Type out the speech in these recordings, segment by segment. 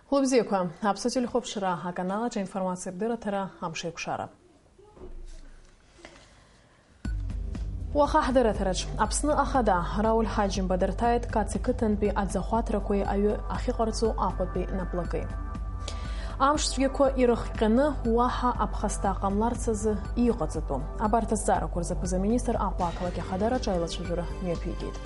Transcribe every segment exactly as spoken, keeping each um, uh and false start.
Хәлыбзиақәа, Аԥсуа телехәаԥшра аканал аҿы аинформациа рдырраҭара амш еиқәшара. Уаха ҳдырраҭараҿ Аԥсны Ахада Рауль Ҳаџьымба дырҭааит Каци қыҭантәи аӡахәаҭрақәеи аҩы ахьыҟарҵо Аҟәатәи наплакеи. Амш цәгьақәа ирыхҟьаны уаҳа аԥхасҭа ҟамларц азы иҟаҵатәу. Абарҭ азҵаарақәа рзы аԥыза-министр Аҟәа ақалақь ахадараҿы аилацәажәара мҩаԥигеит.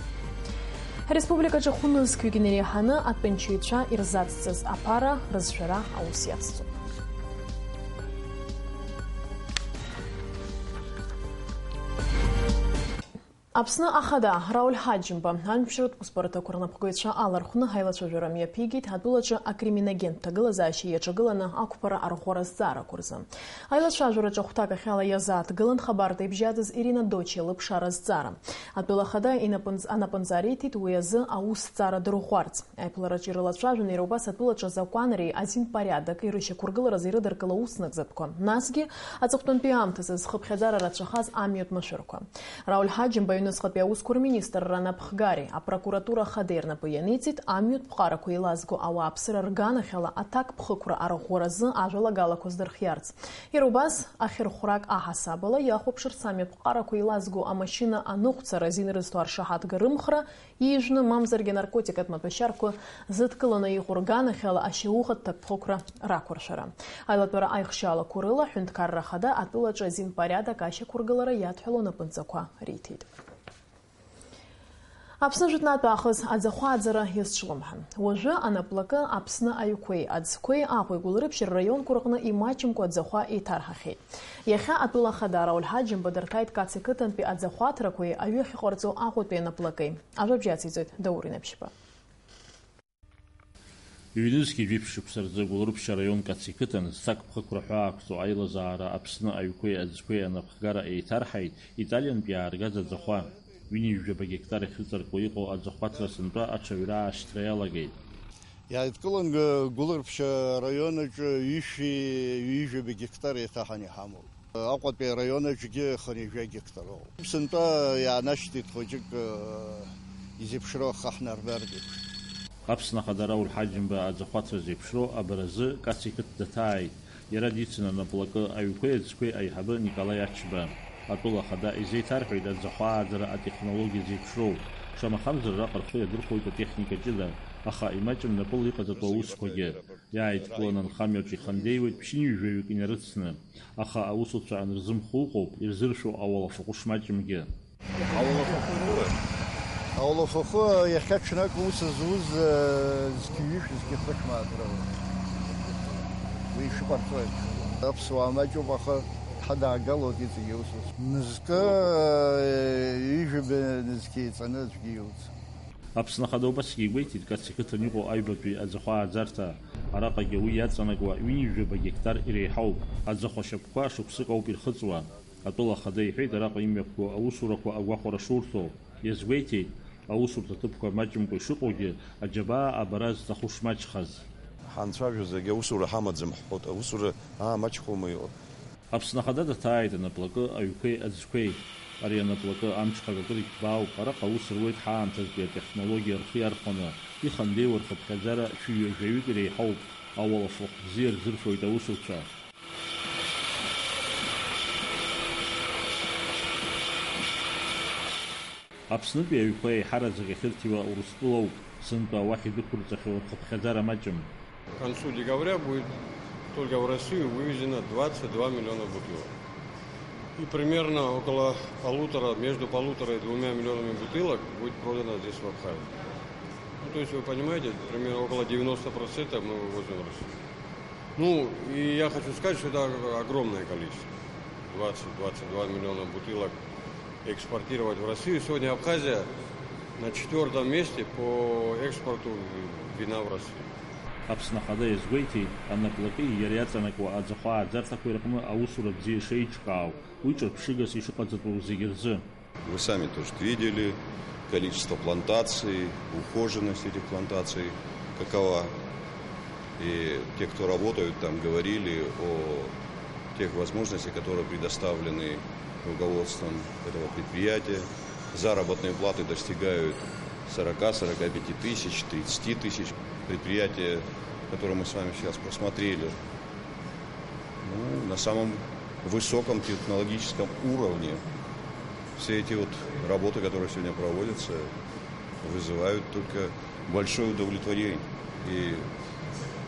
Ҳреспубликаҿы хәнызқьҩык инареиҳаны атәанчаҩцәа ирзацҵаз аԥара рызшәара аус иацҵоуп. Аԥсны Ахада Рауль Ҳаџьымба аҩншәаратә усбарҭақәа рнапхгаҩцәа алархәны аилацәажәара мҩаԥигеит атәылаҿы акриминогентә ҭагылазаашьа иаҿагыланы ақәԥара арӷәӷәара азҵаарақәа рзы. Аилацәажәараҿы ахәҭак ахьала иазааҭгылан хабарҭа ибжьаӡыз Ирина Дочиа лыԥшаара азҵаара. Атәыла Ахада инапынҵ-, анапынҵа риҭеит уи азы аусҭҵаара дырӷәӷәарц. Аиԥылараҿы ирылацәажәон иара убас атәылаҿы азакәанреи азинпориадоки рышьақәыргыларазы ирыдыркыло ауснагӡатәқәа, насгьы аҵыхәтәантәи аамҭазы зхыԥхьаӡара рацәахаз амҩатә машәырқәа. Рауль Ҳаџьымба аҩныҵҟатәи аусқәа рминистрра анапхгареи апрокуратура ахадеи рнапы ианиҵеит амҩатә ԥҟарақәа еилазго ауааԥсыра рганахьала аҭакԥхықәра арӷәӷәаразы ажәалагалақәа здырхиарц. Иара убас ахьырхәрак аҳасабала иахәаԥшырц амҩатә ԥҟарақәа еилазго амашьына аныҟәцара азин рызҭо аршаҳаҭга рымхра, ижәны, мамзаргьы анаркотикатә маҭәашьарқәа зыдкыланы иҟоу рганахьала ашьаухатә ҭакԥхықәра рақәыршәара. Аилатәара аихшьаалақәа рыла, аҳәынҭқарра ахада атәылаҿы азинпориадок ашьақәыргылара иадҳәалоу анапынҵақәа риҭеит. Аԥсны жәытәнатә аахыс аӡахәа ааӡара иазҿлымҳан. Уажәы анаплакы Аԥсны аҩқәеи аӡқәеи Аҟәеи Гәылрыԥшь рраионқәа рҟны имаҷымкәа аӡахәа еиҭарҳахьеит. Иахьа атәыла ахада Рауль Ҳаџьымба дырҭааит Каци қыҭантәи аӡахәаҭрақәеи аҩы ахьыҟарҵо Аҟәатәи анаплаки. Ажәабжь ациҵоит Даур Инаԥшьба. Ҩнызқьи жәиԥшь шықәса рзы Гәылрыԥшь араион Каци қыҭан зҭакԥхықәра ҳәаақәҵоу аилазаара Аԥсны аҩқәеи аӡқәеи анапхгара еиҭарҳаит италиантә иааргаз аӡахәа. Ҩынҩажәаба гектар ахьыҵаркуа иҟоу аӡахәаҭра сынтәа аҽаҩра аашьҭра иалагеит. Иааидкылан Гәылрыԥшь араион аҿы ҩышәи ҩажәаба гектар еиҭаҳан иҳамоуп. Аҟәатәи араион аҿгьы хынҩажәа гектар ыҟоуп. Сынтәа иаанашьҭит хәыҷык, э, изеиԥшроу ахы ҳнарбартә еиԥш. Аԥсны Ахада Рауль Ҳаџьымба аӡахәаҭра зеиԥшроу абаразы Каци қыҭ даҭааит. Иара дицын анаплакы аҩқәеи аӡқәеи аиҳабы Николаи Ачба. Атәыла Ахада изеиҭарҳәеит аӡахәа ааӡара атехнологиа зеиԥшроу. Шамахамзар, араҟа рхы иадырхәоит атехника ҷыда, аха имаҷым напыла иҟаҵатәу аусқәагьы. Иааидкыланы анхамҩаҿ ихандеиуеит ԥшьынҩажәаҩык инарыцны. Аха аусуцәа анырзымхо ыҟоуп, ирзыршәо ауалафахәы шмаҷымгьы. Ауалафахәы. Ауалафахәы иахьа ҽнак ус зуз, э, зқьи ҩышә, зқьи хышә мааҭ рыла. Уи ишыҟарҵо еиԥш. Аԥсуаа маҷуп, аха дҳадаагалоит иҵегьы ус ус. Мызкы, э, ҩажәаба нызқь еиҵаны аӡәгьы иуӡом. Аԥсны Ахада убасгьы игәеиҭеит Каци қыҭан иҟоу аҩбатәи аӡахәа ааӡарҭа. Араҟагьы уи иаҵанакуа ҩынҩажәаба гектар иреиҳауп. Аӡахәа шьапқәа шықәсык ауп ирхыҵуа. Атәыла Ахада иҳәеит араҟа имҩаԥго аусурақәа агәахәара шурҭо. Иазгәеиҭеит, аусурҭа ҭыԥқәа маҷымкәа ишыҟоугьы, аџьабаа абара зҭаху шмаҷхаз. Ҳанцәажәо зегьы аусура ҳамаӡам ҳҳәоит, аусура аамаҷхома иҟоу? Аԥсны Ахада даҭааит анаплакы аҩқәеи аӡқәеи. Ари анаплакы амҽхак акыр иҭбаауп, араҟа аус руеит ҳаамҭазтәи атехнологиа рхы иархәаны, ихандеиуа рхыԥхьаӡара шәи ҩажәаҩык иреиҳауп, ауалафахә бзиа рзыршәоит аусуцәа. Аԥснытәи аҩқәа еиҳараӡак иахьырҭиуа Урыстәылоуп, сынтәа уахь идәықәырҵахьоу рхыԥхьаӡара маҷым. К концу декабря будет только в Россию вывезено двадцать два миллиона бутылок. И примерно около полутора, между полутора и двумя миллионами бутылок будет продано здесь, в Абхазии. Ну, то есть, вы понимаете, примерно около девяносто процентов мы вывозим в Россию. Ну, и я хочу сказать, что это огромное количество. Двадцать, двадцать два миллиона бутылок экспортировать в Россию. Сегодня Абхазия на четвёртом месте по экспорту вина в Россию. Аԥсны Ахада иазгәеиҭеит, анаплаки иара иаҵанакуа аӡахәа ааӡарҭақәеи рҟны аусура бзиа шеиҿкаау, уи ҿырԥшыгас ишыҟаҵатәу зегьы рзы. Вы сами тоже видели количество плантаций, ухоженность этих плантаций какова. И те, кто работают там, говорили о тех возможностях, которые предоставлены руководством этого предприятия. Заработные платы достигают Сорока, сорока пяти тысяч, тридцати тысяч предприятия, которые мы с вами сейчас просмотрели, ну, на самом высоком технологическом уровне. Все эти вот работы, которые сегодня проводятся, вызывают только большое удовлетворение. И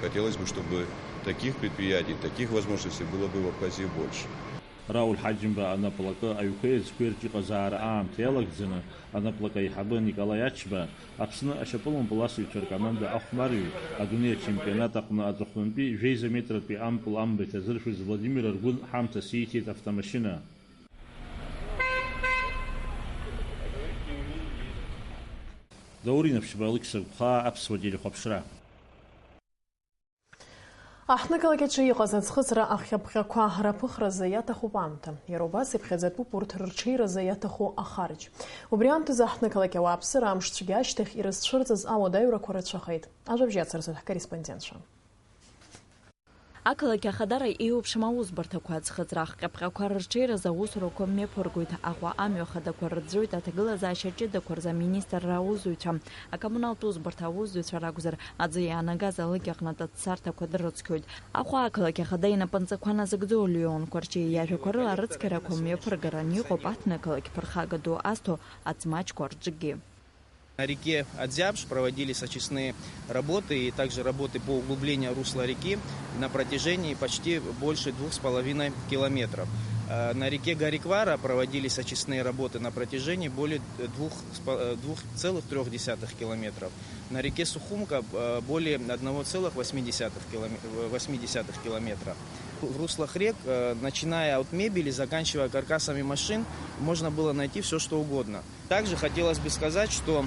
хотелось бы, чтобы таких предприятий, таких возможностей было бы в Абхазии больше. Рауль Ҳаџьымба анаплакы аҩқәеи аӡқәеи рҿы иҟазаара аамҭа иалагӡаны, анаплакы аиҳабы Николаи Ачба, Аԥсны ашьапылампыл асыҩцәа ркоманда ахәмарҩы, адунеи ачемпионат аҟны аҵыхәтәантәи жәеиза метратәи ампыл амбахь азыршәыз Владимир Аргәын ҳамҭас ииҭеит автомашьына. Даур Инаԥшьба, Алықьса Гәхаа, Аԥсуа телехәаԥшра. Аҳҭнықалақь аҿы иҟаз аӡхыҵра ахҟьаԥҟьақәа раԥыхразы иаҭахуп аамҭа. Иара убас иԥхьаӡатәуп урҭ рырҽеиразы иаҭаху ахарџь. Убри аамҭазы аҳҭнықалақь ауааԥсыра амш цәгьа ашьҭахь ирызцәырҵыз ауадаҩрақәа рацәахеит. Ажәабжь иацырҵоит ҳкорреспондентцәа. Ақалақь Ахадара еиуеиԥшым аусбарҭақәа аӡхыҵра ахҟьаԥҟьақәа рырҽеиразы аусурақәа мҩаԥыргоит, Аҟәа амҩа хадақәа рыӡәӡәоит, аҭагылазаашьа ҷыдақәа рзы аминистрра аусзуҩцәа, акоммуналтә усбарҭа аусзуҩцәа ракәзар, аӡы иаанагаз алыкь аҟнытә ацарҭақәа дрыцқьоит. Аҟәа ақалақь Ахада инапынҵақәа назыгӡо Леон Кәарҷиа иажәақәа рыла арыцқьарақәа мҩаԥыргаран иҟоуп аҳҭнықалақь ԥырхага ду азҭо аӡмаҷқәа рҿгьы. На реке Адзябж проводились очистные работы и также работы по углублению русла реки на протяжении почти больше двух с половиной километров. Э, на реке Гариквара проводились очистные работы на протяжении более двух с по-, э, двух целых трёх десятых километров. На реке Сухумка, э, более одного целых восьми десятых киломе-, э, восьми десятых километра. В руслах рек, э, начиная от мебели, заканчивая каркасами машин, можно было найти всё, что угодно. Также хотелось бы сказать, что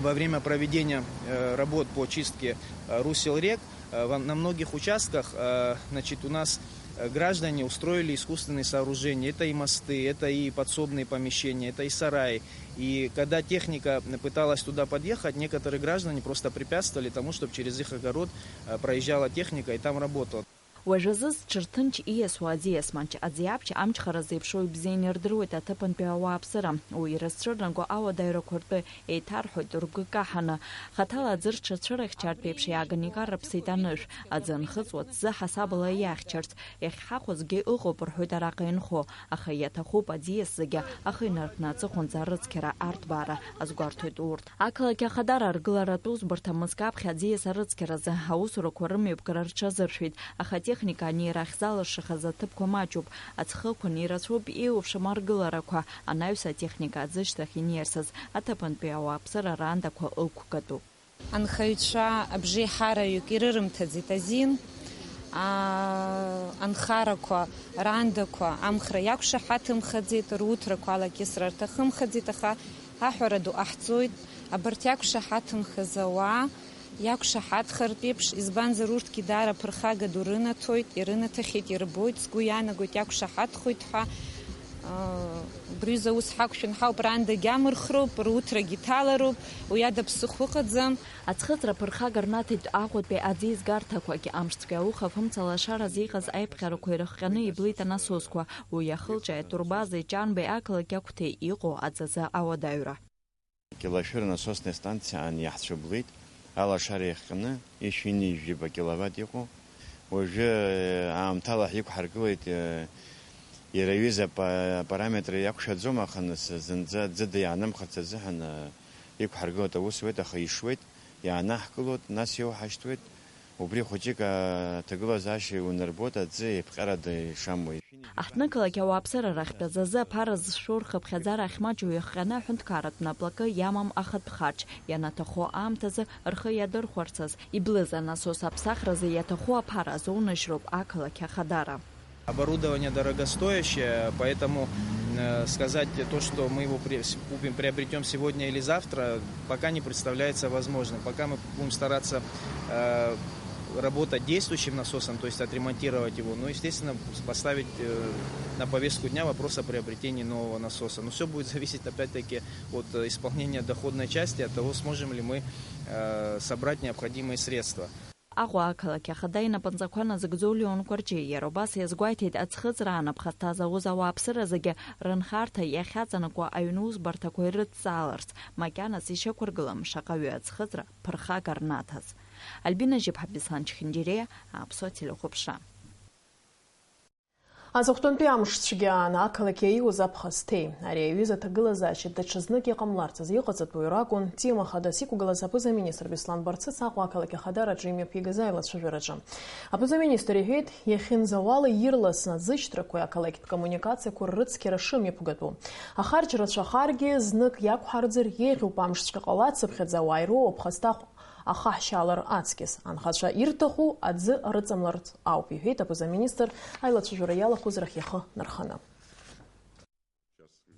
во время проведения, э, работ по чистке, э, русел рек, э, во, на многих участках, э, значит, у нас, э, граждане устроили искусственные сооружения. Это и мосты, это и подсобные помещения, это и сараи. И когда техника пыталась туда подъехать, некоторые граждане просто препятствовали тому, чтобы через их огород, э, проезжала техника и там работала. Уажәазы зҽырҭынч ииасуа аӡиас маҷ, аӡиаԥшь амчхара зеиԥшроу ибзианы ирдыруеит аҭыԥантәи ауааԥсыра. Уи ирызцәырнаго ауадаҩрақәа ртәы еиҭарҳәоит ргәы каҳаны. Хаҭала аӡы рҽацәырыхьчартә еиԥш иааганы икарыԥсеит анышә. Аӡы анхыҵуа ҭӡы ҳасабала иахьчарц. Иахьҳахәозгьы ыҟоуп, рҳәоит араҟа инхо. Аха иаҭахуп аӡиас зегьы ахы инаркны аҵыхәанӡа арыцқьара арҭбаара, азгәарҭоит урҭ. Ақалақь Ахадара аргыларатә усбарҭа мызкы аԥхьа аӡиас арыцқьаразы аусурақәа рымҩаԥгара рҽазыршәеит, аха атехника анеира ахьзалыршахаз аҭыԥқәа маҷуп, аҵхықәа нирацәоуп еиуеиԥшым аргыларақәа, анаҩс атехника аӡышьҭахь иниасыз аҭыԥантәи ауааԥсыра раандақәа ықәгатәуп. Анхаҩцәа абжеиҳараҩык ирырымҭаӡеит азин, аа, анхарақәа раандақәа амхра иақәшаҳаҭымхаӡеит, руҭрақәа алакьысра рҭахымхаӡеит, аха аҳәара ду ҟаҳҵоит, абарҭ иақәшаҳаҭымхаз ауаа иақәшаҳаҭхартә еиԥш, избанзар, урҭгьы даара ԥырхага ду рынаҭоит, ирынаҭахьеит, ирбоит, сгәы иаанагоит, иақәшаҳаҭхоит ҳәа. Убри рзы аус ҳақәшәан ҳауп, раандагь амырхроуп, руҭрагь иҭалароуп, уи ада ԥсыхәа ыҟаӡам. Аӡхыҵра ԥырхага рнаҭеит Аҟәатәи аӡеизгарҭақәагь. Амшцәгьа ауха афымца лашаразы иҟаз аиԥҟьарақәа ирыхҟьаны иблит анасосқәа, уи иахылҿиааит Турбазеи Ҷанбеи ақалақь Ақәҭеи иҟоу аӡазы ауадаҩра. Кьалашәыр насосная станциа аан иаҳцәыблит, алашара иахҟьаны, ишәи ҩынҩажәи жәаба киловатт иҟоу. Уажәы, э, аамҭала ҳиқәҳаргылеит, э, иара аҩыза апа-, апараметр иақәшәаӡом, аха нас зынӡа ӡыда иаанымхарц азыҳәан, э, иқәҳаргылоит, аус уеит, аха ишуеит, иаанаҳкылоит, нас иоуҳашьҭуеит. Убри хәыҷык аҭагылазаашьа унарбоит аӡы еиԥҟьарада ишамуа. Аҳҭнықалақь ауааԥсыра рахьтә азазы аԥара зшәо рхыԥхьаӡара ахьмаҷу иахҟьаны аҳәынҭқарратә наплакы иамам ахатә харџь, ианаҭаху аамҭазы рхы иадырхәарцаз, иблыз анасос аԥсахразы иаҭаху аԥара азоунажьроуп ақалақь Ахадара. Оборудование дорогостоящее, поэтому, э, сказать то, что мы его при-, с-, купим, приобретём сегодня или завтра, пока не представляется возможным. Пока мы будем стараться, э, работать действующим насосом, то есть отремонтировать его, ну, естественно, поставить, э, на повестку дня вопрос о приобретении нового насоса. Но всё будет зависеть, опять-таки, от, э, исполнения доходной части, от того, сможем ли мы, э, собрать необходимые средства. Аҟәа ақалақь ахада инапынҵақәа назыгӡо Леон Кәарҷиа иара убас иазгәеиҭеит, аӡхыҵраан аԥхасҭа зауз ауааԥсыра зегьы рынхарҭа иахьаҵанакуа аҩны усбарҭақәа ирыдҵааларц, макьаназ ишьақәыргылам шаҟаҩы аӡхыҵра ԥырхага рнаҭаз. Альбина Жьыԥҳа, Беслан Чхинџьириа, Аԥсуа телехәаԥшра. Аҵыхәтәантәи амш цәгьаан ақалақь иаиуз аԥхасҭеи. Ари аҩыза аҭагылазаашьа даҽазнык иҟамларц азы иҟаҵатәу ракәын, тема хадас иқәгылаз аԥыза-министр Беслан Барцыц Аҟәа ақалақь ахадараҿы имҩаԥигаз аилацәажәараҿы. Аԥыза-министр иҳәеит, иахьынӡауала ирласны аӡышьҭрақәеи ақалақьтә коммуникациақәа ррыцқьара шымҩаԥгатәу. Ахарџь рацәахаргьы знык иақәҳарӡыр еиӷьуп, амшцәгьа ҟалацыԥхьаӡа ауаа ироуа аԥхасҭахә ахаҳшьаалар аҵкьыс, анхацәа ирҭаху аӡы рыҵамларц ауп, иҳәеит аԥыза-министр аилацәажәара иалахәыз рахь ихы нарханы.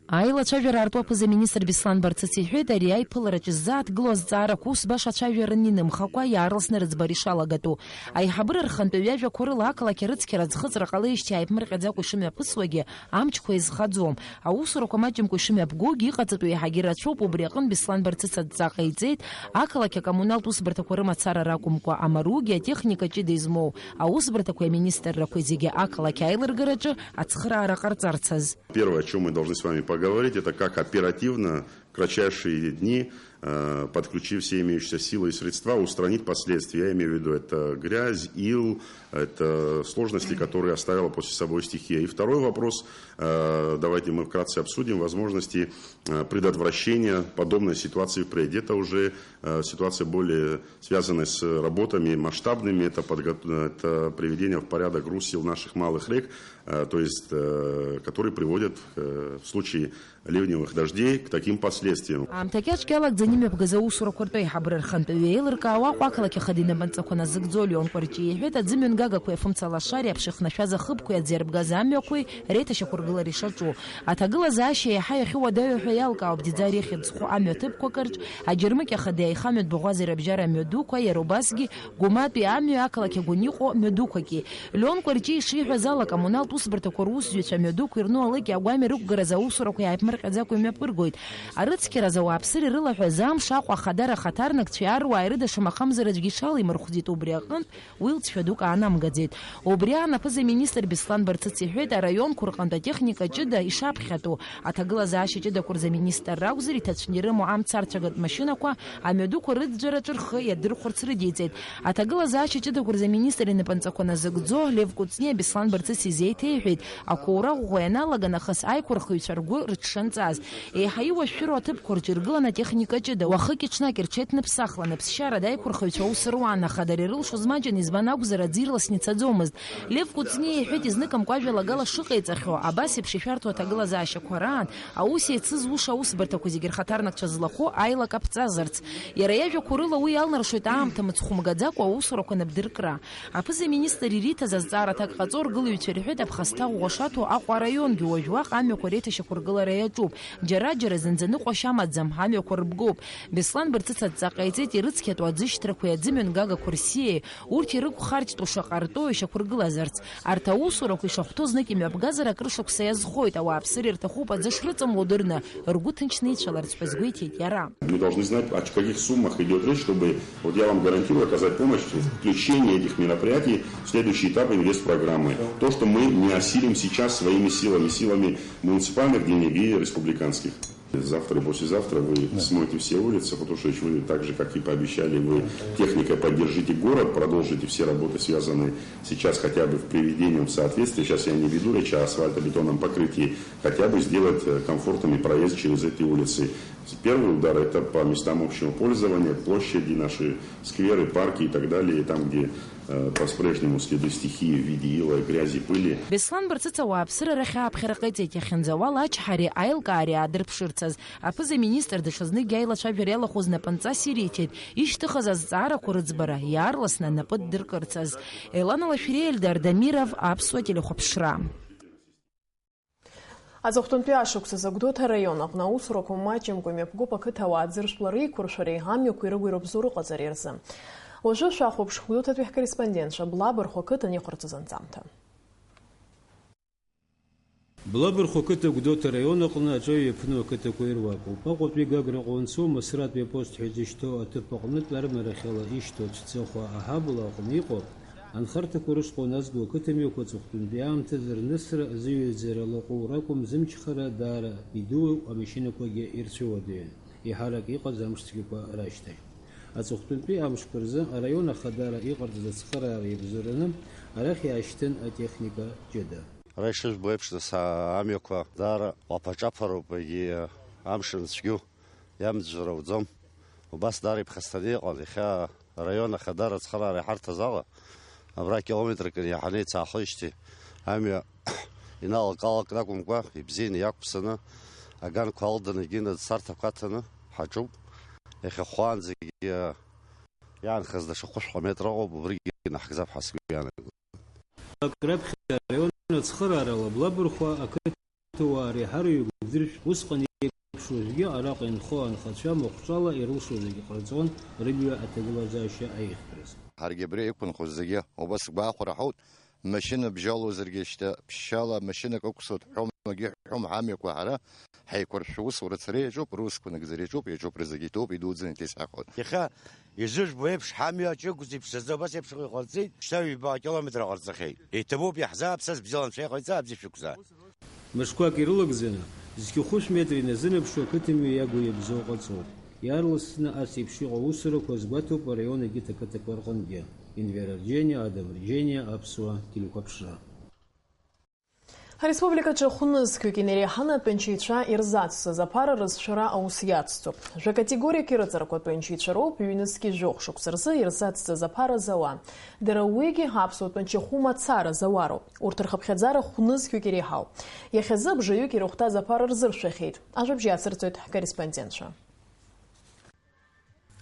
Аилацәажәара арту аԥыза-министр Беслан Барцыц иҳәеит, ари аиԥылараҿы ззааҭгылоу азҵаарақәа ус баша ацәажәараны инымхакәа, иаарласны рыӡбара ишалагатәу. Аиҳабыра рхантәаҩы иажәақәа рыла, ақалақь арыцқьара аӡхыҵра ҟалеижьҭеи ааиԥмырҟьаӡакәа ишымҩаԥысуагьы амчқәа еизхаӡом. Аусурақәа маҷымкәа ишымҩаԥгогьы иҟаҵатәу иаҳагьы рацәоуп, убри аҟынтә Беслан Барцыц адҵа ҟаиҵеит, ақалақь акоммуналтә усбарҭақәа рымацара ракәымкәа, амаругьы атехника ҷыда измоу аусбарҭақәеи аминистррақәеи зегьы ақалақь аилыргараҿы ацхыраара ҟарҵарц азы. Первое, о чём мы должны с вами поговорить, это как оперативно, в кратчайшие дни, э, подключив все имеющиеся силы и средства, устранить последствия. Я имею в виду, это грязь, ил, это сложности, которые оставила после собой стихия. И второй вопрос, э, давайте мы вкратце обсудим возможности, э, предотвращения подобной ситуации впредь. Это уже, э, ситуация более связанная с работами масштабными, это подго-, это приведение в порядок русел наших малых рек, э, то есть, э, которые приводят, э, в случае ливневых дождей к таким последствиям. Аамҭа кьаҿк иалагӡаны имҩаԥгаз аусурақәа ртәы аиҳабыра рхантәаҩы еилыркаауа Аҟәа ақалақь ахада инапынҵақәа назыгӡо Леон Кәарҷиа иҳәеит, аӡымҩангагақәеи афымца лашареи аԥшьа ихнашәаз ахыбқәеи аӡы иарбгаз амҩақәеи реиҭашьақәыргылара ишаҿу. Аҭагылазаашьа еиҳа иахьыуадаҩу ҳәа иалкаауп Ӡиӡари ихьӡ зху амҩаҭыԥқәак рҿ, аџьармыкьа ахада аихамҩатә баӷәаза ирыбжьара амҩадуқәа, иара убасгьы Гәыматәи амҩа ақалақь агәаны иҟоу мҩадуқәаки. Леон Кәарҷиа ишиҳәаз ала, акоммуналтә усбарҭақәа русзуҩцәа амҩадуқәа ирну алыкьа агәамҩа рықәгаразы аусурақәа иааиԥмырҟьаӡакәа имҩаԥыргоит. Арыцқьаразы ауааԥсыра ирылаҳәаз амш Аҟәа ахадара ахаҭарнакцәеи аруааи рыда шамахамзар аӡәгьы ишалеимырхәӡеит, убри аҟынтә уи лҵшәа дук аанамгаӡеит. Убри аан аԥыза-министр Беслан Барцыц иҳәеит, араионқәа рҟынтә атехника ҷыда ишаԥхьатәу, аҭагылазаашьа ҷыдақәа рзы аминистрра акәзар, иҭацәны ирымоу амца арцәагатә машьынақәа амҩадуқәа рыӡәӡәараҿы рхы иадырхәарц рыдиҵеит. Аҭагылазаашьа ҷыдақәа рзы аминистр инапынҵақәа назыгӡо Лев Кәыҵниа Беслан Барцыц изеиҭеиҳәеит, ақәоура ӷәӷәа ианалага нахыс аиқәырхыҩцәа ргәы рыҽшанҵаз. Еиҳа иуашәшәыроу аҭыԥқәа рҿы иргылан атехника ҷыда, уахыки-ҽнаки рҽеидныԥсахлан, аԥсшьарада аиқәырхаҩцәа аус руан, аха дара ирылшоз маҷын, избан акәзар, аӡы ирласны ицаӡомызт. Лев Кәыҵниа иҳәеит, изныкымкәа ажәалагала шыҟаиҵахьоу, абас еиԥш ишәарҭоу аҭагылазаашьақәа раан, аус еицызуша аусбарҭақәа зегьы рхаҭарнакцәа злахәу аилак аԥҵазарц. Иара иажәақәа рыла, уи иалнаршоит аамҭа мыцхәы мгаӡакәа аусурақәа анапдыркра. Аԥыза-министр ириҭаз азҵаара аҭак ҟаҵо, ргылаҩцәа ирҳәеит, аԥхасҭа ӷәӷәа шаҭо Аҟәа араионгьы уажә уаҟа амҩақәа реиҭашьақәыргылара иаҿуп. Џьара-џьара зынӡа ныҟәашьа амаӡам, амҩақәа рыбгоуп. Беслан Барцыц адҵа ҟаиҵеит, ирыцқьатәу аӡышьҭрақәеи аӡымҩангагақәа рсиеи, урҭ ирықәхарџьтәу шаҟа ртәоу ишьақәыргылазарц. Арҭ аусурақәа ишахәҭоу знык имҩаԥгазар акыр шықәса иазхоит, ауааԥсыра ирҭахуп аӡы шрыҵамло дырны, ргәы ҭынчны ицәаларц ҳәа азгәеиҭеит иара. Мы должны знать, о каких суммах идёт речь, чтобы, вот я вам гарантирую, оказать помощь в включении этих мероприятий в следующий этап инвестпрограммы. То, что мы не осилим сейчас своими силами, силами муниципальных денег и республиканских. Завтра и послезавтра вы смоете все улицы, потому что вы, так же, как и пообещали, вы техникой поддержите город, продолжите все работы, связанные сейчас хотя бы с приведением в соответствие. Сейчас я не веду речь о асфальтобетонном покрытии, хотя бы сделать, э, комфортными проезд через эти улицы. Первый удар — это по местам общего пользования, площади, наши скверы, парки и так далее, там, где, э, по-прежнему следы стихии в виде ила, грязи, пыли. Беслан Барцыц ауааԥсыра рахь ааԥхьара ҟаиҵеит, иахьынӡауала ачҳареи аилкаареи аадырԥшырц азы. Аԥыза-министр даҽазныкгьы аилацәажәара иалахәыз напынҵас ириҭеит, ишьҭыхыз азҵаарақәа рыӡбара иаарласны анапы ддыркырц азы. Елана Лашәриа, Ельдар Дамиров, Аԥсуа телехәаԥшра. Аҵыхәтәантәи ашықәсазы Гәдоуҭа араион аҟны аусурақәа маҷымкәа имҩаԥгоуп ақыҭауаа аӡыршәлареи еиқәыршәареи амҩақәеи рыгәи рыбзоу рыҟаҵареи рзы. Уажәы шәахәаԥш Гәдоуҭатәи ҳкорреспондентцәа Блабархә ақыҭан иҟарҵаз анҵамҭа. Блабырхәа қыҭа Гәдоуҭа араион аҟны аҿаҩ иаԥну ақыҭақәа ируакуп. Аҟәатәи Гаграҟа уанцо, Мысратәи апост ҳәа изышьҭоу аҭыԥ аҟнытә армарахьала ишьҭоу ацәцыхәа аҳабла аҟны иҟоу анхарҭақәа рышҟа уназго ақыҭамҩақәа аҵыхәтәантәи аамҭазы рнысра, зыҩаӡара лаҟәу ракәым, зымчхара даара идуу, амашьынақәагьы ирцәыуадаҩын. Еиҳарак иҟаз амш цәгьақәа рашьҭахь. Аҵыхәтәантәи амшқәа рзы араион ахадара иҟарҵаз ацхыраара иабзоураны арахь иаашьҭын атехника ҷыда. Ара ишыжәбо еиԥш, нас, амҩақәа даара лаԥаҿаԥароуп, егьи амш анцәгьоу иамӡәыр ауӡом. Убас даара иԥхасҭаны иҟан. Иахьа араион ахадара ацхыраара иҳарҭаз ала, абра километрак инаиаҳаны ицаахоижьҭеи амҩа иналак-аалакны акәымкәа, ибзианы иақәԥсаны, аганқәа алданы, егьи нас асарҭақәа аҭаны ҳаҿуп. Иахьа хәаанӡагьы иаанхаз даҽа хәышәҟа метра ыҟоуп, убригьы инаҳгӡап ҳәа сгәы иаанагоит. Раԥхьа араион ацхыраара лаблабырхәа ақыҭауаа реиҳараҩык Ӡыршә усҟан еиԥш уажәгьы араҟа инхо анхацәа махәҿала ирылшо зегьы ҟарҵон рымҩа аҭагылазаашьа аихтәраз. Ҳаргьы абри иқәынхоз зегьы убас гәахәара ҳауҭ, машьына бжьалозаргьы шьҭа ԥшьшьала машьынак ықәсуеит ҳәом, егьи ҳәом, ҳамҩақәа ҳара ҳаиқәыршәшәо усура цара иаҿуп, русқәа нагӡара иаҿуп, иаҿуп рызегьы иҭоуп, идуӡӡаны иҭесҳахоит. Иахьа изыжәбо еиԥш, ҳамҩа аҿы ықәзеиԥшӡаӡо абас еиԥш иҟарҵеит, шьҭа ҩба акилометр ҟарҵахьеит. Иҭабуп, иаҳзааԥсаз бзиала анцәа иҟаиҵа, абзиа шәықәза. Мышқәак ирылагӡаны, зқьы хәышә метр иназынаԥшуа ақыҭамҩа иагу иабзоу ҟаҵоуп. Иаарласны ас еиԥш иҟоу аусурақәа азгәаҭоуп араион егьырҭ ақыҭақәа рҟынгьы. Енвер Арџьениа, Адам Арџьениа, Аԥсуа телехәаԥшра. Ареспубликаҿы хәнызқьҩык инареиҳаны атәанчаҩцәа ирзацҵаз аԥара рызшәара аус иацҵоуп. Жәа-категориак ирыҵаркуа атәанчаҩцәа роуп ҩнызқьи жәохә шықәса рзы ирзацҵаз аԥара зауа. Дара уигьы аԥсуа тәанчахәы мацара зауароуп. Урҭ рхыԥхьаӡара хәнызқьҩык иреиҳауп. Иахьазы бжаҩык ирыхәҭаз аԥара рзыршәахьеит. Ажәабжь иацырҵоит ҳкорреспондентцәа.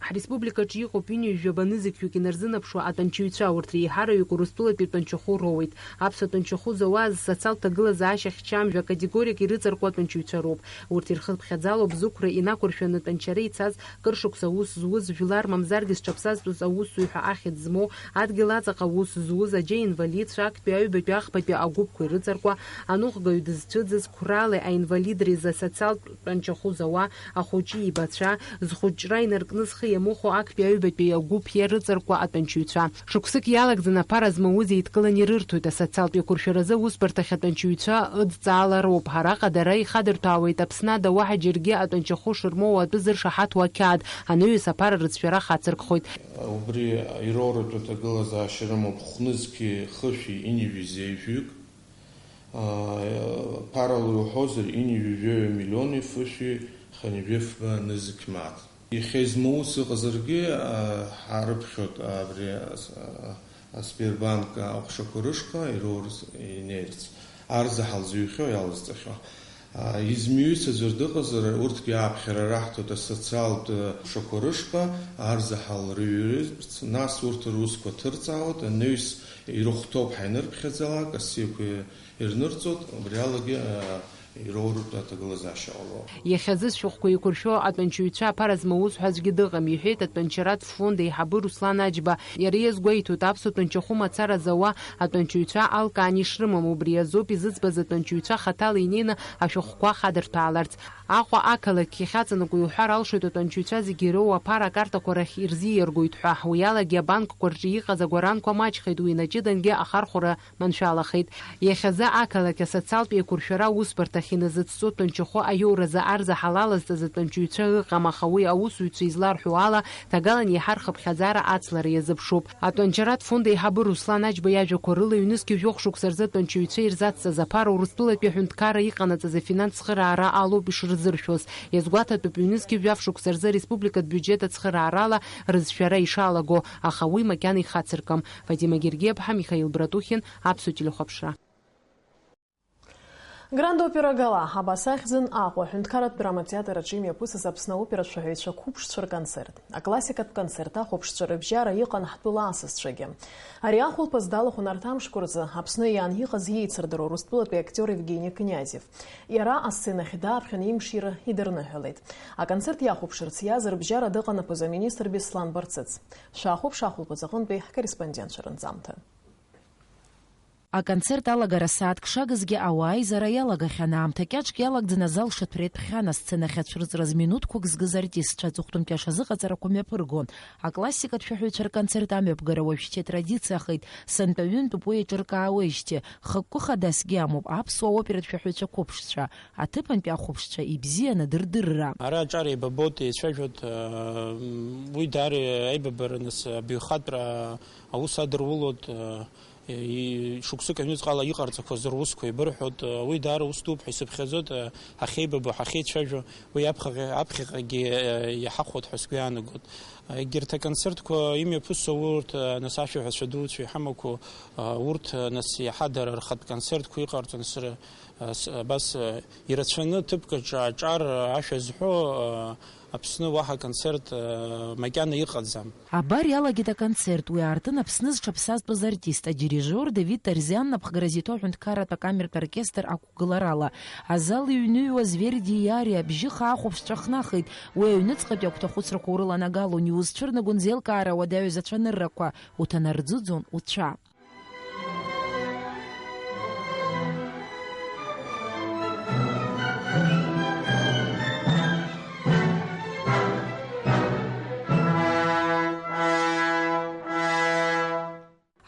Ҳреспубликаҿы иҟоуп ҩынҩажәаба нызқьҩык инарзынаԥшуа атәанчаҩцәа, урҭ реиҳараҩык Урыстәылатәи тәанчахәы роуеит. Аԥсуа тәанчахәы зауаз социалтә ҭагылазаашьа хьчам, жәа-категориак ирыҵаркуа атәанчаҩцәа роуп. Урҭ ирхыԥхьаӡалоуп зықәра инақәыршәаны тәанчара ицаз, кыр шықәса аус зуз, жәлар мамзаргьы зҽаԥсазтәыз аусзуҩ ҳәа ахьӡ змоу, адгьыл аҵаҟа аус зуз, аџьеи инвалидцәа, актәи аҩбатәи ахԥатәи агәыԥқәа ирыҵаркуа, аныҟәгаҩ дызцәыӡыз, қәралеи аинвалидреи зы асоциалтә тәанчахәы зауа, ахәыҷы ибацәа, зхәыҷра инаркны зхы иамыхәо актәи аҩбатәи агәыԥ иарыҵаркуа атәанчаҩцәа. Шықәсык иалагӡаны аԥара змауз еидкыланы ирырҭоит асоциалтә еиқәыршәаразы аусбарҭахь атәанчаҩцәа ыдҵаала роуп. Араҟа дара ихадырҭәаауеит Аԥсны ада уаҳа џьаргьы атәанчахәы шырмоу атәы зыршаҳаҭу ақьаад, анаҩс аԥара рыӡшәара хацыркхоит. Убри ироуратәы аҭагылазаашьа рымоуп хәнызқьи хышәи ҩынҩажәи жәаҩык. Ԥарала иуҳәозар, ҩынҩажәи жәаҩа миллиони фышәи хынҩажәи фба нызқь мааҭ. Иахьа измоу ус ыҟазаргьы, ҳаарыԥхьоит абри ас-, асбербанк аҟәшақәа рышҟа ироурц, инеирц, арзаҳал зыҩхьоу иалазҵахьоу. Измыҩыц аӡәыр дыҟазар, урҭгьы ааԥхьара раҳҭоит асоциалтә ҟәшақәа рышҟа, арзаҳал рыҩрырц, нас урҭ русқәа ҭырҵаауеит, анаҩс ирыхәҭоуп ҳаинырԥхьаӡалак, асиақәа ирнырҵоит, убриалагьы, а, ироуртә аҭагылазаашьа ҟало. Иахьазы зшәҟәқәа еиқәыршәо атәанчаҩцәа аԥара змауз ҳәа аӡәгьы дыҟам, иҳәеит атәанчаратә фонд еиҳабы Руслан Аџьба. Иара иазгәеиҭоит, аԥсуа тәанчахәы мацара зауа атәанчаҩцәа алкаан ишрымам, убри азоуп изыӡбаз атәанчаҩцәа хаҭала инеины ашәҟәқәа хадырҭәааларц. Аҟәа ақалақь иахьаҵанакуа иуҳәар алшоит атәанчаҩцәа зегьы ироуа аԥара акартақәа рахь ирзиаргоит ҳәа. Уи алагьы абанкқәа рҿы иҟаз агәаранқәа маҷхеит, уи инаҷыдангьы ахархәара маншәалахеит. Иахьазы ақалақь асоциалтә еиқәыршәара аусбарҭахь иназыцҵо тәанчахәы аиоуразы арзаҳал алазҵаз атәанчаҩцәа ыҟам, аха уи аусзуҩцәа изларҳәо ала, ҭагалан иаҳа рхыԥхьаӡара ацлара иазыԥшуп. Атәанчаратә фонд еиҳабы Руслан Аџьба иажәақәа рыла, ҩнызқьи жәохә шықәса рзы атәанчаҩцәа ирзацҵаз аԥара Урыстәылатәи аҳәынҭқарра иҟанаҵаз афинанс цхыраара алоуп ишырзыршәоз. Иазгәаҭатәуп, ҩнызқьи жәаф шықәса рзы ареспубликатә биуџьет ацхыраарала рызшәара ишалаго, аха уи макьана ихацыркым. Фатима Гергиаԥҳа, Михаил Братухин, Аԥсуа телехәаԥшра. Гранд опера гала, абас ахьӡын Аҟәа аҳәынҭқарратә драматеатр аҿы имҩаԥысыз Аԥсны аоперацәа ҳәаҩцәа қәыԥшцәа рконцерт. Аклассикатә концерт ахәаԥшцәа рыбжьара иҟан ҳтәыла асасцәагьы. Ари ахәылԥаз далахәын арҭ амшқәа рзы Аԥсны иаан иҟаз иеицырдыруа Урыстәылатәи актиор Евгени Князев. Иара асценахь дааԥхьан имшира идырныҳәалеит. Аконцерт иахәаԥшырц иааз рыбжьара дыҟан аԥыза-министр Беслан Барцыц. Шәахәаԥш ахәылԥаз аҟынтәи ҳкорреспондентцәа рынҵамҭа. Аконцерт алагара сааҭк шагызгьы ауаа аизара иалагахьан, аамҭа кьаҿк иалагӡаны азал шаҭәреиҭәхьан, асценахь ацәырҵра зминуҭқәак згыз артистцәа аҵыхәтәантәи ашазыҟаҵарақәа мҩаԥыргон. Аклассикатә шәаҳәаҩцәа рконцерт амҩаԥгара уажәшьҭа традициахеит, сынтәа ҩынтәуп уи еиҿыркаауеижьҭеи. Хықәкы хадасгьы амоуп аԥсуа оператә шәаҳәаҩцәа қәыԥшцәа, аҭыԥантәи ахәаԥшцәа ибзианы дырдырра. Ара аҿар еибабоит, еицәажәоит, уи даара аибабара, нас, абаҩхатәра аус адырулоит, и-, шықәсык аҩныҵҟала иҟарҵақәаз русқәа еибырҳәоит, уи даара ус дууп ҳәа исыԥхьаӡоит, ҳахьеибабо, ҳахьеицәажәо, уи аԥхьаҟа-, аԥхьаҟагьы иаҳахәоит ҳәа сгәы иаанагоит. Егьырҭ аконцертқәа имҩаԥысуа урҭ, нас, ашәаҳәацәа дуцәа иҳамақәоу, урҭ, нас, иаҳа дара рхатә концертқәа иҟарҵон, сара, с-, абас, ирацәаны ҭыԥк аҿы аҿар ашәа зҳәо, Аԥсны уаҳа концерт, макьана иҟаӡам. Абар иалагеит аконцерт, уи аартын Аԥсны зҽаԥсазтәыз артист, адирижиор Давид Тарзиан напхгара зиҭо аҳәынҭқарратә акамертә оркестр ақәгыларала. Азал иҩныҩуаз Верди Иари абжьы хаа ахәаԥшцәа хнахит. Уи аҩныҵҟатәи агәҭахәыцрақәа урыланагалон, иузцәырнагон зеилкаара уадаҩыз ацәаныррақәа, уҭанарӡыӡон уцәа.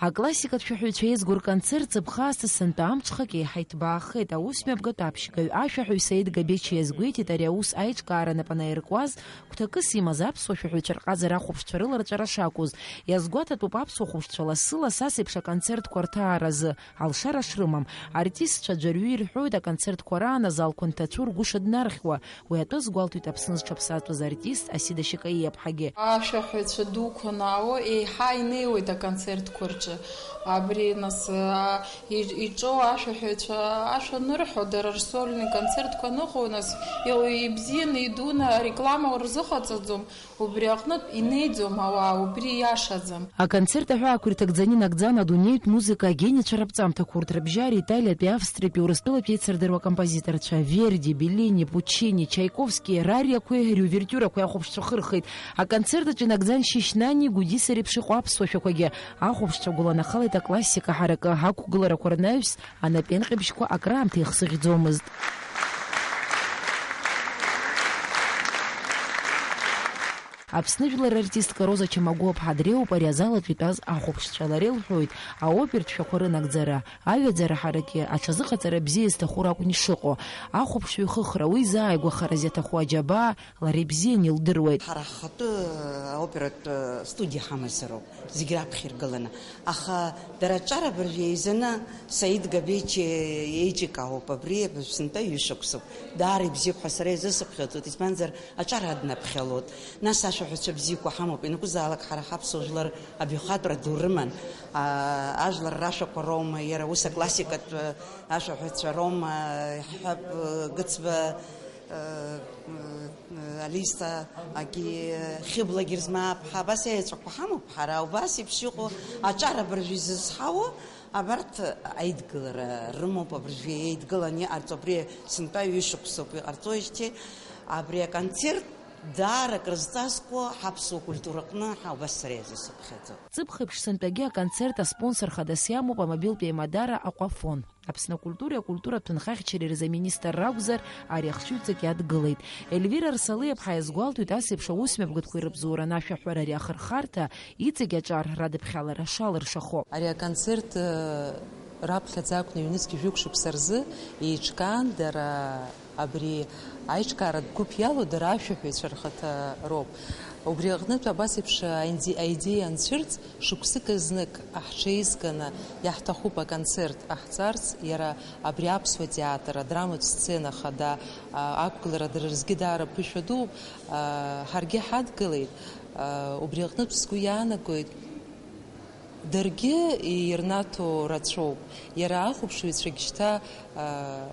Аклассикатә шәаҳәаҩцәа еизго рконцерт ҵыԥх аасҭа сынтәа амҽхак еиҳа иҭбаахеит. Аусмҩаԥгатә аԥшьгаҩ, ашәаҳәаҩ Саид Габечиа иазгәеиҭеит ари аус аиҿкаара напы анаиркуаз, гәҭакыс имаз аԥсуа шәаҳәаҩцәа рҟазара ахәаԥшцәа рыларҵәара шакәыз. Иазгәаҭатәуп аԥсуа хәаԥшцәа лассы-ласс ас еиԥш аконцертқәа рҭааразы алшара шрымам. Артистцәа аӡәырҩы ирҳәоит, аконцертқәа раан азалқәа нҭацәу ргәы шыднархьуа. Уи атәы азгәалҭоит Аԥсны зҽаԥсазтәыз артист Асида Шьакаиаԥҳагьы. Ашәаҳәаҩцәа дуқәа наало еиҳа инеиуеит аконцертқәа рҿы. Абри, нас, а, и-, иҿоу ашәаҳәаҩцәа ашәа анырҳәо, дара рсольный концертқәа аныҟоу, нас, и-, ибзианы, идуны ареклама рзыҟаҵаӡом, убри аҟнытә инеиӡом ауаа, убри иашаӡам. Аконцерт аҳәаақәа ирҭагӡаны инагӡан адунеитә музыка агениацәа раԥҵамҭақәа, урҭ рыбжьара Италиатәи, Австриатәи, Урыстәылатәи еицырдыруа акомпозиторцәа Верди, Беллини, Пуччини, Чаиковски, рариақәеи риувертиурақәеи ахәаԥшцәа хырхит. Аконцерт аҿы инагӡан Шьышьнани Гәдисареиԥш иҟоу аԥсуа шәақәагьы. Ахәаԥшцәа гәыланахалеит аклассика ҳаракы, ақәгыларақәа рнаҩс, анапеинҟьабжьқәа акраамҭа ихсыӷьӡомызт. Аԥсны жәлар артистка Роза Чамагәуаԥҳа дреиуоуп ари азал аҿы итәаз ахәаԥшцәа. Лара илҳәоит, аопертә шәақәа рынагӡара, аҩаӡара ҳаракгьы аҽазыҟаҵара бзиа зҭаху ракәын ишыҟоу. Ахәаԥшҩы ихыхра, уи изааигәахараз иаҭаху аџьабаа лара ибзиан илдыруеит. Ҳара ҳхатәы аоператә студиа ҳамазароуп, зегь раԥхьа иргыланы. Аха дара аҿар абыржәы еизаны Саид Габеич еиҿикаауп, абри абыржә сынтәа ҩышықәсоуп. Даара ибзиоуп ҳәа сара изысыԥхьаӡоит, избанзар, аҿар аднаԥхьалоит. Нас ашәаҳәацәа бзиақәа ҳамоуп, ианакәызаалак ҳара ҳаԥсуа жәлар абаҩхатәра ду рыман. А, ажәлар рашәақәа роума, иара ус аклассикатә ашәаҳәацәа роума, иаҳҳәап, Гыцба, Алиса, агьи Хьыбла Герзмааԥҳа, абас еиҵәақәа ҳамоуп ҳара, убас еиԥш иҟоу аҿар абыржәы изызҳауа, абарҭ аидгылара рымоуп, абыржәы еидгыланы иҟарҵо, абри сынтәа ҩышықәсоуп иҟарҵоижьҭеи, абри аконцерт даара акрызҵазкуа ҳаԥсуа культура аҟны ҳа убас сара иазысыԥхьаӡо. Ҵыԥх еиԥш сынтәагьы аконцерт аспонсор хадас иамоуп амобилтә еимадара Аҟәафон. Аԥсны акультуреи акультуратә ҭынхахьчареи рзы аминистр ракәзар, ари ахшыҩҵак иадгылеит. Ельвира Рсалиаԥҳа иазгәалҭоит, ас еиԥш аусмҩаԥгатәқәа ирыбзоураны ашәаҳәара ари ахырхарҭа, иҵегь аҿар радыԥхьалара шалыршахо. Ари аконцерт, э, раԥхьаӡа акәны ҩнызқь жәохә шықәса рзы еиҿкаан, дара абри аиҿкааратә гәыԥ иалоу дара ашәаҳәаҩцәа рхаҭа роуп. Убри аҟнытә абас еиԥш аинди-, аидеиа анцәырҵ, шықәсык знык ҳҽеизганы иаҳҭахуп аконцерт ҟаҳҵарц, иара абри аԥсуа театр, адраматә сцена хада, а, ақәгылара дара рзгьы даара ԥышәа дууп, а, ҳаргьы ҳадгылеит, а, убри аҟнытә сгәы иаанагоит, даргьы ирнаҭо рацәоуп, иара ахәаԥшыҩцәагь шьҭа, а,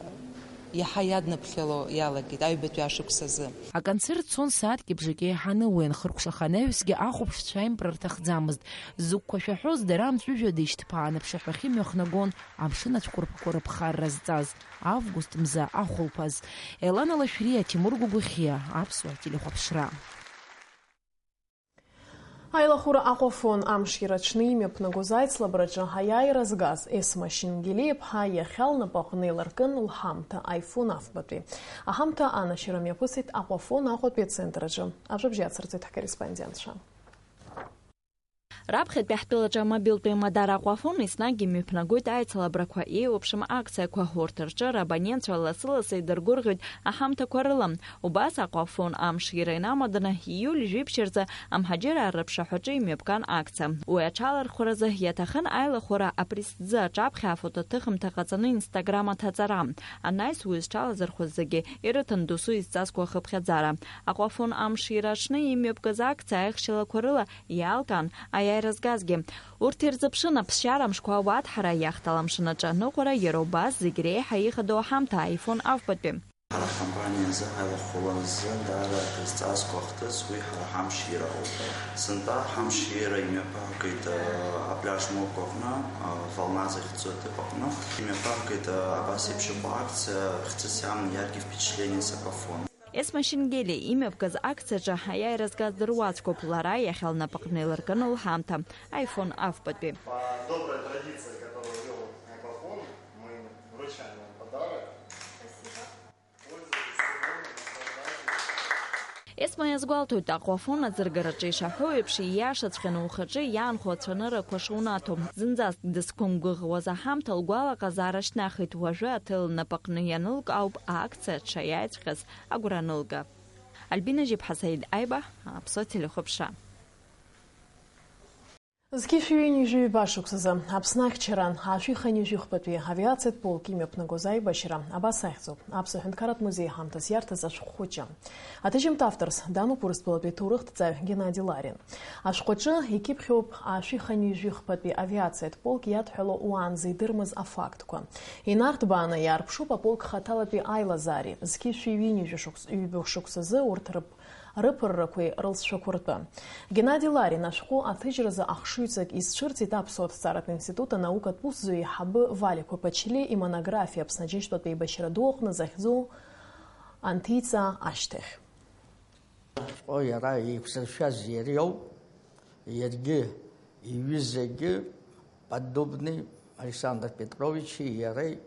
иаҳа иаднаԥхьало иалагеит аҩбатәи ашықәс азы. Аконцерт цон сааҭки бжаки еиҳаны, уи анхыркәшаха анаҩсгьы ахәаԥшцәа аимпра рҭахӡамызт. Зыгәқәа шәаҳәоз дара амҵәыжәҩада ишьҭԥааны аԥшаҳәахьы имҩахнагон амшын ацәқәырԥақәа рыԥхарра зҵаз август мза ахәылԥаз. Елана Лашәриа, Тимур Гәыгәыхьиа, Аԥсуа телехәаԥшра. Аилахәыра Аҟәафон амшира аҽны имҩаԥнагоз аицлабраҿы аиааира згаз Есма Шьынгелиа-иԥҳа иахьа лнапаҟны иларкын лҳамҭа, iPhone афбатәи. Аҳамҭа анашьара мҩаԥысит Аҟәафон Аҟәатәи ацентр аҿы. Ажәабжь иацырҵеит ҳкорреспондентцәа. Раԥхьатәи ҳтәылаҿы амобилтә еимадара Аҟәафон еснагь имҩаԥнагоит аицлабрақәа, еиуеиԥшым акциақәа, урҭ рҿы рабонентцәа лассы-лассы идыргәырӷьоит аҳамҭақәа рыла. Убас Аҟәафон амшира инамаданы, ииуль жәиԥшь рзы амҳаџьыраа рыԥшаҳәаҿы имҩаԥган акциа. Уи аҽалархәразы иаҭахын аилахәыра апресс ӡы аҿаԥхьа афотоҭыхымҭа ҟаҵаны Instagram аҭаҵара. Анаҩс уи зҽалазырхәыз зегьы ирыҭан досу изҵазкуа ахыԥхьаӡара. Аҟәафон амшира аҽны имҩаԥгаз акциа аихшьалақәа рыла иалкаан аиааира згазгьы. Урҭ ирзыԥшын аԥсшьара мшқәа ауаҭәҳара иахьҭала амшын аҿы аныҟәара, иара убас зегь реиҳа ихадоу аҳамҭа, iPhone афбатәи. Ҳара ҳкомпаниа азы ҳаилахәыла азы даара акрызҵазкуа ахҭыс уи ҳара ҳамшира ауп. Сынтәа ҳамшира имҩаԥаагеит, э, апляж Мокко аҟны, э, Волна захьӡу аҭыԥ аҟны. Имҩаԥаагеит, э, абас еиԥш иҟоу акциа, хьӡыс иаман яркие впечатления с Аҟәафон. Есма Шьынгелиа имҩаԥгаз акциаҿы аиааира згаз дыруаӡәкуп, лара иахьа лнапаҟны илыркын лҳамҭа, iPhone афбатәи. По доброй традиции, которую вёл Аҟәафон, мы вручаем вам подарок. Спасибо. Пользуйтесь, удобно, наслаждайтесь. Есма иазгәалҭоит, Аҟәафон аӡыргараҿы ишаҳәо еиԥш, ииашаҵәҟьаны ухаҿы иаанхо ацәаныррақәа шунаҭо. Зынӡаск дызқәымгәыӷуаз аҳамҭа лгәалаҟазаара шьҭнахит, уажәы аҭел лнапаҟны ианылк ауп акциа дшаиааиҵәҟьаз агәра анылга. Альбина Жьыԥҳа, Саид Аиба, Аԥсуа телехәаԥшра. Зқьи шәи ҩынҩажәи ҩба шықәсазы Аԥсны ахьчара ашәи хынҩажәи хԥатәи авиациатә полк имҩаԥнагоз аибашьра абас ахьӡуп, Аԥсуа ҳәынҭқарратә музеи ҳамҭас иарҭаз ашәҟәы хәыҷы. Аҭыжьымҭа авторс дануп Урыстәылатәи ҭоурыхҭҵааҩ Геннади Ларин. Ашәҟәаҿы икьыԥхьуп ашәи хынҩажәи хԥатәи авиациатә полк иадҳәало уаанӡа идырмыз афактқәа. Инарҭбааны иаарԥшуп аполк хаҭалатәи аилазаареи, зқьи шәи ҩынҩажәи шықәс-, ҩба шықәсазы урҭ рыԥ-, рыԥыррақәеи рылҵшәақәа ртәы. Геннади Ларин ашәҟәы аҭыжьразы ахшыҩҵак изцәырҵит Аԥсуа ҭҵааратә институт анаукатә усзуҩ еиҳабы Валиа Қәаԥачелиа имонографиа Аԥсны Аџьынџьтәылатә еибашьра ду аҟны захьӡу анҭиҵа ашьҭахь. О, иара еиқәзыршәаз иара иоуп, иаргьы иҩызагьы Поддубный Александр Петровичи иареи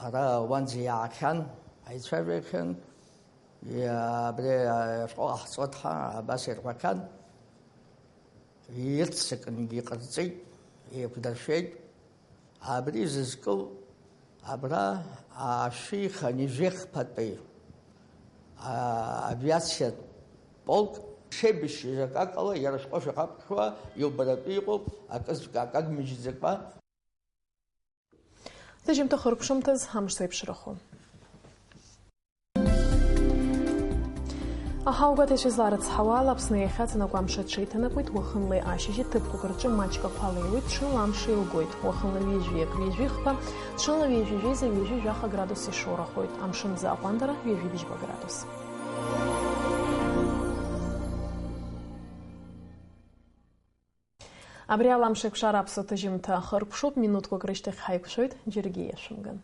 ара уанӡа иаахьан, аицәажәахьан, иа-, абри ашәҟәы ҟаҳҵоит ҳәа абас ирҳәахьан, ирццакынгьы иҟарҵеит, еиқәдыршәеит. Абри зызкыл абра ашәи хынҩажәи хԥатәи, а, авиациатә полк шеибашьыз акакала иара шәҟәы шәахаԥхьуа иубаратәы иҟоуп, акызк-, акагмыжьӡакәа. Ҭыжьымҭа хыркәшамҭаз амш зеиԥшрахо. Аҳауагәаҭаҩцәа изларыцҳауа ала, Аԥсны иахьаҵанакуа амш аҽеиҭанакуеит, уахынлеи ашьыжьи ҭыԥқәак рҿы маҷк ақәа леиуеит, ҽынла амш еилгоит, уахынла ҩажәи акы, ҩажәи хԥа, ҽынла ҩажәи жәеиза, ҩажәи жәаха градус ишоурахоит, амшын аӡы аҟәандара ҩажәи быжьба градус. Абри ала амш еиқәшара аԥсуа ҭыжьымҭа хыркәшоуп, минуҭқәак рышьҭахь ҳаиқәшәоит, џьаргьы иашәымган.